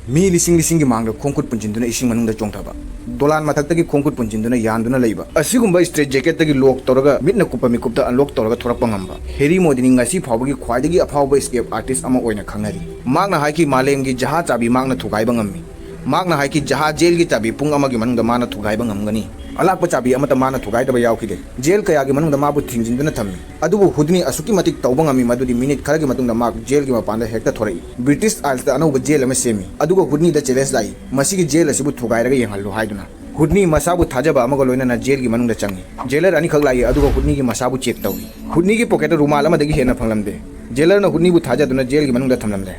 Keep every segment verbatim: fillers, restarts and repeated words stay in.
ꯃꯤ ꯂꯤꯁꯤꯡ ꯂꯤꯁꯤꯡꯒꯤ ꯃꯥꯡꯗ ꯈꯣꯡꯈꯨꯠ ꯄꯨꯟꯁꯤꯟꯗꯨꯅ ꯏꯁꯤꯡ ꯃꯅꯨꯡꯗ ꯆꯣꯡꯊꯕ, ꯗꯣꯂꯥꯟ ꯃꯊꯛꯇꯒꯤ ꯈꯣꯡꯈꯨꯠ ꯄꯨꯟꯁꯤꯟꯗꯨꯅ ꯌꯥꯟꯗꯨꯅ ꯂꯩꯕ ꯑꯁꯤꯒꯨꯝꯕ ꯁ꯭ꯇ꯭ꯔꯦꯠ ꯖꯦꯀꯦꯠꯇꯒꯤ ꯂꯣꯛ ꯇꯧꯔꯒ ꯃꯤꯠꯅ ꯀꯨꯞꯄ ꯃꯤꯀꯨꯞꯇ ꯑꯟꯂꯣꯛ ꯇꯧꯔꯒ ꯊꯣꯔꯛꯄ ꯉꯝꯕ ꯍꯦꯔꯤ ꯃꯣꯗꯤꯅꯤ ꯉꯁꯤ ꯐꯥꯎꯕꯒꯤ ꯈ꯭ꯋꯥꯏꯗꯒꯤ ꯑꯐꯥꯎꯕ ꯏꯁꯀꯦꯞ ꯑꯥꯔꯇꯤꯁ ꯑꯃ ꯑꯣꯏꯅ ꯈꯪꯅꯔꯤ꯫ ꯃꯍꯥꯛꯅ ꯍꯥꯏꯈꯤ, "ꯃꯥꯂꯦꯝꯒꯤ ꯖꯍꯥ ꯆꯥꯕꯤ ꯃꯍꯥꯛꯅ ꯊꯨꯒꯥꯏꯕ ꯉꯝꯃꯤ"꯫ ꯃꯍꯥꯛꯅ ꯍꯥꯏꯈꯤ, "ꯖꯍꯥ ꯖꯦꯜꯒꯤ ꯆꯥꯕꯤ ꯄꯨꯡ ꯑꯃꯒꯤ ꯃꯅꯨꯡꯗ ꯃꯥꯅ ꯊꯨꯒꯥꯏꯕ ꯉꯝꯒꯅꯤ"꯫ ꯑꯂꯥꯛꯄ ꯆꯥꯕꯤ ꯑꯃꯠꯇ ꯃꯥꯅ ꯊꯨꯒꯥꯏꯗꯕ ꯌꯥꯎꯈꯤꯗꯦ꯫ ꯖꯦꯜ ꯀꯌꯥꯒꯤ ꯃꯅꯨꯡꯗ ꯃꯥꯕꯨ ꯊꯤꯡꯖꯤꯟꯗꯨꯅ ꯊꯝꯃꯤ꯫ ꯑꯗꯨꯕꯨ ꯍꯨꯗꯅꯤ ꯑꯁꯨꯛꯀꯤ ꯃꯇꯤꯛ ꯇꯧꯕ ꯉꯝꯃꯤ ꯃꯗꯨꯗꯤ ꯃꯤꯅꯤꯠ ꯈꯔꯒꯤ ꯃꯇꯨꯡꯗ ꯃꯍꯥꯛ ꯖꯦꯜꯒꯤ ꯃꯄꯥꯟꯗ ꯍꯦꯛꯇ ꯊꯣꯔꯛꯏ꯫ ꯕ꯭ꯔꯤꯇꯤꯁ ꯑꯥꯏꯜꯁꯇ ꯑꯅꯧꯕ ꯖꯦꯜ ꯑꯃ ꯁꯦꯝꯃꯤ꯫ ꯑꯗꯨꯒ ꯍꯨꯗꯅꯤꯗ ꯆꯦꯂꯦꯟꯖ ꯂꯥꯛꯏ, "ꯃꯁꯤꯒꯤ ꯖꯦꯜ ꯑꯁꯤꯕꯨ ꯊꯨꯒꯥꯏꯔꯒ ꯌꯦꯡꯍꯜꯂꯨ" ꯍꯥꯏꯗꯨꯅ꯫ ꯍꯨꯗꯅꯤ ꯃꯁꯥꯕꯨ ꯊꯥꯖꯕ ꯑꯃꯒ ꯂꯣꯏꯅꯅ ꯖꯦꯜꯒꯤ ꯃꯅꯨꯡꯗ ꯆꯪꯏ꯫ ꯖꯦꯂꯔ ꯑꯅꯤꯈꯛ ꯂꯥꯛꯏ, ꯑꯗꯨꯒ ꯍꯨꯗꯅꯤꯒꯤ ꯃꯁꯥꯕꯨ ꯆꯦꯛ ꯇꯧꯏ꯫ ꯍꯨꯗꯅꯤꯒꯤ ꯄꯣꯀꯦꯠꯇ ꯔꯨꯃꯥꯜ ꯑꯃꯗꯒꯤ ꯍꯦꯟꯅ ꯐꯪꯂꯝꯗꯦ꯫ ꯖꯦꯂꯔꯅ ꯍꯨꯗꯅꯤꯕꯨ ꯊꯥꯖꯗꯨꯅ ꯖꯦꯜꯒꯤ ꯃꯅꯨꯡꯗ ꯊꯝꯂꯝꯂꯦ꯫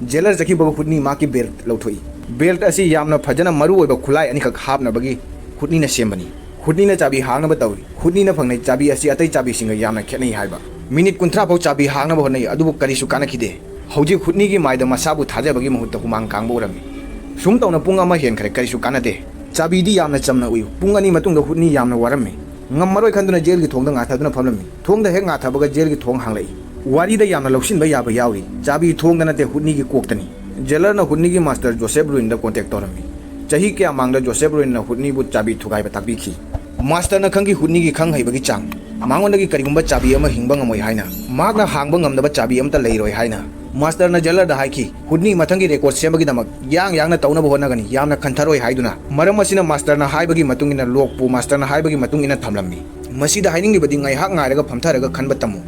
ꯖꯦꯂꯔ ꯆꯠꯈꯤꯕꯒ ꯍꯨꯗꯅꯤ ꯃꯍꯥꯛꯀꯤ ꯕꯦꯜꯠ ꯂꯧꯊꯣꯛꯏ꯫ ꯕꯦꯜꯠ ꯑꯁꯤ ꯌꯥꯝꯅ ꯐꯖꯅ ꯃꯔꯨ ꯑꯣꯏꯕ ꯈꯨꯠꯂꯥꯏ ꯑꯅꯤꯈꯛ ꯍꯥꯞꯅꯕꯒꯤ ꯍꯨꯗꯅꯤꯅ ꯁꯦꯝꯕꯅꯤ꯫ ꯍꯨꯗꯅꯤꯅ ꯆꯥꯕꯤ ꯍꯥꯡꯅꯕ ꯇꯧꯏ꯫ ꯍꯨꯗꯅꯤꯅ ꯐꯪꯅꯩ ꯆꯥꯕꯤ ꯑꯁꯤ ꯑꯇꯩ ꯆꯥꯕꯤꯁꯤꯡꯒ ꯌꯥꯝꯅ ꯈꯦꯠꯅꯩ ꯍꯥꯏꯕ꯫ ꯃꯤꯅꯤꯠ ꯀꯨꯟꯊ꯭ꯔꯥ ꯐꯥꯎ ꯆꯥꯕꯤ ꯍꯥꯡꯅꯕ ꯍꯣꯠꯅꯩ, ꯑꯗꯨꯕꯨ ꯀꯔꯤꯁꯨ ꯀꯥꯟꯅꯈꯤꯗꯦ꯫ ꯍꯧꯖꯤꯛ ꯍꯨꯗꯅꯤꯒꯤ ꯃꯥꯏꯗ ꯃꯁꯥꯕꯨ ꯊꯥꯖꯕꯒꯤ ꯃꯍꯨꯠꯇ ꯍꯨꯃꯥꯡ ꯀꯥꯡꯕ ꯎꯔꯝꯃꯤ꯫ ꯁꯨꯝ ꯇꯧꯅ ꯄꯨꯡ ꯑꯃ ꯍꯦꯟꯈ꯭ꯔꯦ, ꯀꯔꯤꯁꯨ ꯀꯥꯟꯅꯗꯦ꯫ ꯆꯥꯕꯤꯗꯤ ꯌꯥꯝꯅ ꯆꯝꯅ ꯎꯏ꯫ ꯄꯨꯡ ꯑꯅꯤ ꯃꯇꯨꯡꯗ ꯍꯨꯗꯅꯤ ꯌꯥꯝꯅ ꯋꯥꯔꯝꯃꯤ꯫ ꯉꯝꯃꯔꯣꯏ ꯈꯟꯗꯨꯅ ꯖꯦꯜꯒꯤ ꯊꯣꯡꯗ ꯉꯥꯊꯗꯨꯅ ꯐꯝꯂꯝꯃꯤ꯫ ꯊꯣꯡꯗ ꯍꯦꯛ ꯉꯥꯊꯕꯒ ꯖꯦꯜꯒꯤ ꯊꯣꯡ ꯍꯥꯡꯂꯛꯏ꯫ ꯋꯥꯔꯤꯗ ꯌꯥꯝꯅ ꯂꯧꯁꯤꯟꯕ ꯌꯥꯕ ꯌꯥꯎꯔꯤ꯫ ꯆꯥꯕꯤ ꯊꯣꯡꯗ ꯅꯠꯇꯦ, ꯍꯨꯗꯅꯤꯒꯤ ꯀꯣꯛꯇꯅꯤ꯫ ꯖꯦꯂꯔꯅ ꯍꯨꯗꯅꯤꯒꯤ ꯃꯥꯁꯇꯔ ꯖꯣꯁꯦꯐ ꯔꯨꯏꯟꯗ ꯀꯣꯟꯇꯦꯛ ꯇꯧꯔꯝꯃꯤ꯫ ꯆꯍꯤ ꯀꯌꯥ ꯃꯥꯡꯗ ꯖꯣꯁꯦꯐ ꯔꯨꯏꯟꯅ ꯍꯨꯗꯅꯤꯕꯨ ꯆꯥꯕꯤ ꯊꯨꯒꯥꯏꯕ ꯇꯥꯛꯄꯤꯈꯤ꯫ ꯃꯥꯁꯇꯔꯅ ꯈꯪꯈꯤ ꯍꯨꯗꯅꯤꯒꯤ ꯈꯪ ꯍꯩꯕꯒꯤ ꯆꯥꯡ꯫ ꯃꯉꯣꯟꯗꯒꯤ ꯀꯔꯤꯒꯨꯝꯕ ꯆꯥꯕꯤ ꯑꯃ ꯍꯤꯡꯕ ꯉꯝꯃꯣꯏ ꯍꯥꯏꯅ꯫ ꯃꯍꯥꯛꯅ ꯍꯥꯡꯕ ꯉꯝꯗꯕ ꯆꯥꯕꯤ ꯑꯃꯠꯇ ꯂꯩꯔꯣꯏ ꯍꯥꯏꯅ꯫ ꯃꯥꯁꯇꯔꯅ ꯖꯦꯂꯔꯗ ꯍꯥꯏꯈꯤ, "ꯍꯨꯗꯅꯤ ꯃꯊꯪꯒꯤ ꯔꯦꯀꯣꯔꯗ ꯁꯦꯝꯕꯒꯤꯗꯃꯛ ꯌꯥꯡ ꯌꯥꯡꯅ ꯇꯧꯅꯕ ꯍꯣꯠꯅꯒꯅꯤ, ꯌꯥꯝꯅ ꯈꯟꯊꯔꯣꯏ" ꯍꯥꯏꯗꯨꯅ꯫ ꯃꯔꯝ ꯑꯁꯤꯅ ꯃꯥꯁꯇꯔꯅ ꯍꯥꯏꯕꯒꯤ ꯃꯇꯨꯡ ꯏꯟꯅ ꯂꯣꯛꯄꯨ ꯃꯥꯁꯇꯔꯅ ꯍꯥꯏꯕꯒꯤ ꯃꯇꯨꯡ ꯏꯟꯅ ꯊꯝꯂꯝꯃꯤ꯫ ꯃꯁꯤꯗ ꯍꯥꯏꯅꯤꯡꯂꯤꯕꯗꯤ ꯉꯥꯏꯍꯥꯛ ꯉꯥꯏꯔꯒ ꯐꯝꯊꯔꯒ ꯈꯟꯕ ꯇꯝꯃꯨ꯫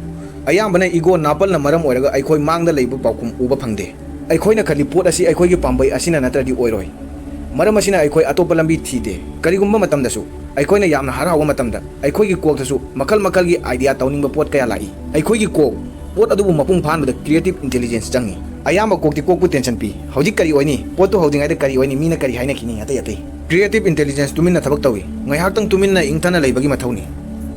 ꯑꯌꯥꯝꯕꯅ ꯏꯒꯣ ꯅꯥꯄꯜꯅ ꯃꯔꯝ ꯑꯣꯏꯔꯒ ꯑꯩꯈꯣꯏ ꯃꯥꯡꯗ ꯂꯩꯕ ꯄꯥꯎꯈꯨꯝ ꯎꯕ ꯐꯪꯗꯦ꯫ ꯑꯩꯈꯣꯏꯅ ꯈꯜꯂꯤ ꯄꯣꯠ ꯑꯁꯤ ꯑꯩꯈꯣꯏꯒꯤ ꯄꯥꯝꯕꯩ ꯑꯁꯤꯅ ꯅꯠꯇ꯭ꯔꯗꯤ ꯑꯣꯏꯔꯣꯏ꯫ ꯃꯔꯝ ꯑꯁꯤꯅ ꯑꯩꯈꯣꯏ ꯑꯇꯣꯞꯄ ꯂꯝꯕꯤ ꯊꯤꯗꯦ꯫ ꯀꯔꯤꯒꯨꯝꯕ ꯃꯇꯝꯗꯁꯨ ꯑꯩꯈꯣꯏꯅ ꯌꯥꯝꯅ ꯍꯔꯥꯎꯕ ꯃꯇꯝꯗ ꯑꯩꯈꯣꯏꯒꯤ ꯀꯣꯛꯇꯁꯨ ꯃꯈꯜ ꯃꯈꯜꯒꯤ ꯑꯥꯏꯗꯤꯌꯥ ꯇꯧꯅꯤꯡꯕ ꯄꯣꯠ ꯀꯌꯥ ꯂꯥꯛꯏ꯫ ꯑꯩꯈꯣꯏꯒꯤ ꯀꯣꯛ ꯄꯣꯠ ꯑꯗꯨꯕꯨ ꯃꯄꯨꯡ ꯐꯥꯍꯟꯕꯗ ꯀ꯭ꯔꯤꯌꯦꯇꯤꯚ ꯏꯟꯇꯦꯂꯤꯖꯦꯟꯁ ꯆꯪꯏ꯫ ꯑꯌꯥꯝꯕ ꯀꯣꯛꯇꯤ ꯀꯣꯛꯄꯨ ꯇꯦꯟꯁꯟ ꯄꯤ꯫ ꯍꯧꯖꯤꯛ ꯀꯔꯤ ꯑꯣꯏꯅꯤ? ꯄꯣꯠꯇꯨ ꯍꯧꯗ꯭ꯔꯤꯉꯩꯗ ꯀꯔꯤ ꯑꯣꯏꯅꯤ? ꯃꯤꯅ ꯀꯔꯤ ꯍꯥꯏꯅꯈꯤꯅꯤ? ꯑꯇꯩ ꯑꯇꯩ꯫ ꯀ꯭ꯔꯤꯌꯦꯇꯤꯚ ꯏꯟꯇꯦꯂꯤꯖꯦꯟꯁ ꯇꯨꯃꯤꯟꯅ ꯊꯕꯛ ꯇꯧꯏ꯫ ꯉꯥꯏꯍꯥꯛꯇꯪ ꯇꯨꯃꯤꯟꯅ ꯏꯪꯊꯅ ꯂꯩꯕꯒꯤ ꯃꯊꯧꯅꯤ꯫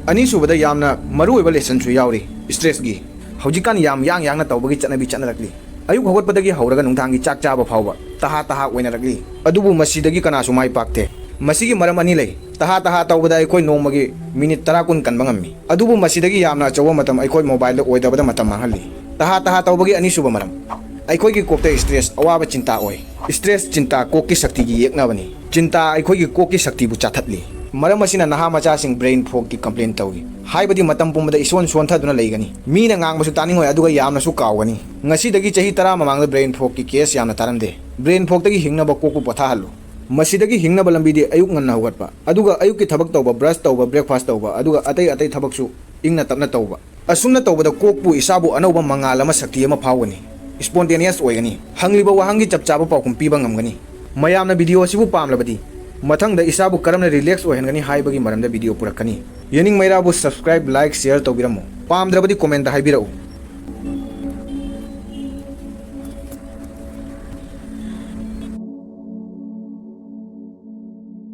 ꯑꯅꯤꯁꯨꯕꯗ ꯌꯥꯝꯅ ꯃꯔꯨꯑꯣꯏꯕ ꯂꯦꯁꯟꯁꯨ ꯌꯥꯎꯔꯤ, ꯁ꯭ꯇ꯭ꯔꯦꯁꯀꯤ꯫ ꯍꯧꯖꯤꯛꯀꯥꯟ ꯌꯥꯝ ꯌꯥꯡ ꯌꯥꯡꯅ ꯇꯧꯕꯒꯤ ꯆꯠꯅꯕꯤ ꯆꯠꯅꯔꯛꯂꯤ꯫ ꯑꯌꯨꯛ ꯍꯧꯒꯠꯄꯗꯒꯤ ꯍꯧꯔꯒ ꯅꯨꯡꯗꯥꯡꯒꯤ ꯆꯥꯛ ꯆꯥꯕ ꯐꯥꯎꯕ ꯇꯍꯥ ꯇꯍꯥ ꯑꯣꯏꯅꯔꯛꯂꯤ꯫ ꯑꯗꯨꯕꯨ ꯃꯁꯤꯗꯒꯤ ꯀꯅꯥꯁꯨ ꯃꯥꯏ ꯄꯥꯛꯇꯦ꯫ ꯃꯁꯤꯒꯤ ꯃꯔꯝ ꯑꯅꯤ ꯂꯩ꯫ ꯇꯍꯥ ꯇꯍꯥ ꯇꯧꯕꯗ ꯑꯩꯈꯣꯏ ꯅꯣꯡꯃꯒꯤ ꯃꯤꯅꯤꯠ ꯇꯔꯥ ꯀꯨꯟ ꯀꯟꯕ ꯉꯝꯃꯤ꯫ ꯑꯗꯨꯕꯨ ꯃꯁꯤꯗꯒꯤ ꯌꯥꯝꯅ ꯑꯆꯧꯕ ꯃꯇꯝ ꯑꯩꯈꯣꯏ ꯃꯣꯕꯥꯏꯜꯗ ꯑꯣꯏꯗꯕꯗ ꯃꯇꯝ ꯃꯥꯡꯍꯜꯂꯤ꯫ ꯇꯍꯥ ꯇꯍꯥ ꯇꯧꯕꯒꯤ ꯑꯅꯤꯁꯨꯕ ꯃꯔꯝ꯫ ꯑꯩꯈꯣꯏꯒꯤ ꯀꯣꯛꯇ stress ꯑꯋꯥꯕ ꯆꯤꯟꯇꯥ ꯑꯣꯏ꯫ Stress ꯆꯤꯟꯇꯥ ꯀꯣꯛꯀꯤ ꯁꯛꯇꯤꯒꯤ ꯌꯦꯛꯅꯕꯅꯤ꯫ ꯆꯤꯟꯇꯥ ꯑꯩꯈꯣꯏꯒꯤ ꯀꯣꯛꯀꯤ ꯁꯛꯇꯤꯕꯨ ꯆꯥꯊꯠꯂꯤ꯫ ꯃꯔꯝ ꯑꯁꯤꯅ ꯅꯍꯥ ꯃꯆꯥꯁꯤꯡ brain fogꯀꯤ complain ꯇꯧꯏ꯫ ꯍꯥꯏꯕꯗꯤ ꯃꯇꯝ ꯄꯨꯝꯕꯗ ꯏꯁꯣꯟ ꯁꯣꯟꯊꯗꯨꯅ ꯂꯩꯒꯅꯤ꯫ ꯃꯤꯅ ꯉꯥꯡꯕꯁꯨ ꯇꯥꯅꯤꯡꯉꯣꯏ, ꯑꯗꯨꯒ ꯌꯥꯝꯅꯁꯨ ꯀꯥꯎꯒꯅꯤ꯫ ꯉꯁꯤꯗꯒꯤ ꯆꯍꯤ ꯇꯔꯥ ꯃꯃꯥꯡꯗ brain fogꯀꯤ case ꯌꯥꯝꯅ ꯇꯥꯔꯝꯗꯦ꯫ Brain fogꯇꯒꯤ ꯍꯤꯡꯅꯕ ꯀꯣꯛꯄꯨ ꯄꯣꯊꯥꯍꯜꯂꯨ꯫ ꯃꯁꯤꯗꯒꯤ ꯍꯤꯡꯅꯕ ꯂꯝꯕꯤꯗꯤ ꯑꯌꯨꯛ ꯉꯟꯅ ꯍꯧꯒꯠꯄ, ꯑꯗꯨꯒ ꯑꯌꯨꯛꯀꯤ ꯊꯕꯛ ꯇꯧꯕ, brush ꯇꯧꯕ, breakfast ꯇꯧꯕ, ꯑꯗꯨꯒ ꯑꯇꯩ ꯑꯇꯩ ꯊꯕꯛꯁꯨ ꯏꯪꯅ ꯇꯞꯅ ꯇꯧꯕ꯫ ꯑꯁꯨꯝꯅ ꯇꯧꯕꯗ ꯀꯣꯛꯄꯨ ꯏꯁꯥꯕꯨ ꯑꯅꯧꯕ ꯃꯉꯥꯜ ꯑꯃ, ꯁꯛꯇꯤ ꯑꯃ ꯐꯥꯎꯒꯅꯤ꯫ Spontaneous ꯑꯣꯏꯒꯅꯤ꯫ ꯍꯪꯂꯤꯕ ꯋꯥꯍꯪꯒꯤ ꯆꯞ ꯆꯥꯕ ꯄꯥꯎꯈꯨꯝ ꯄꯤꯕ ꯉꯝꯒꯅꯤ꯫ ꯃꯌꯥꯝꯅ video ꯑꯁꯤꯕꯨ ꯄꯥꯝꯂꯕꯗꯤ ꯃꯊꯪꯗ ꯏꯁꯥꯕꯨ ꯀꯔꯝꯅ relax ꯑꯣꯏꯍꯟꯒꯅꯤ ꯍꯥꯏꯕꯒꯤ ꯃꯔꯝꯗ video ꯄꯨꯔꯛꯀꯅꯤ꯫ ꯌꯦꯅꯤꯡ ꯃꯩꯔꯥꯕꯨ subscribe, like, share ꯇꯧꯕꯤꯔꯝꯃꯨ꯫ ꯄꯥꯝꯗ꯭ꯔꯕꯗꯤ commentꯇ ꯍꯥꯏꯕꯤꯔꯛꯎ꯫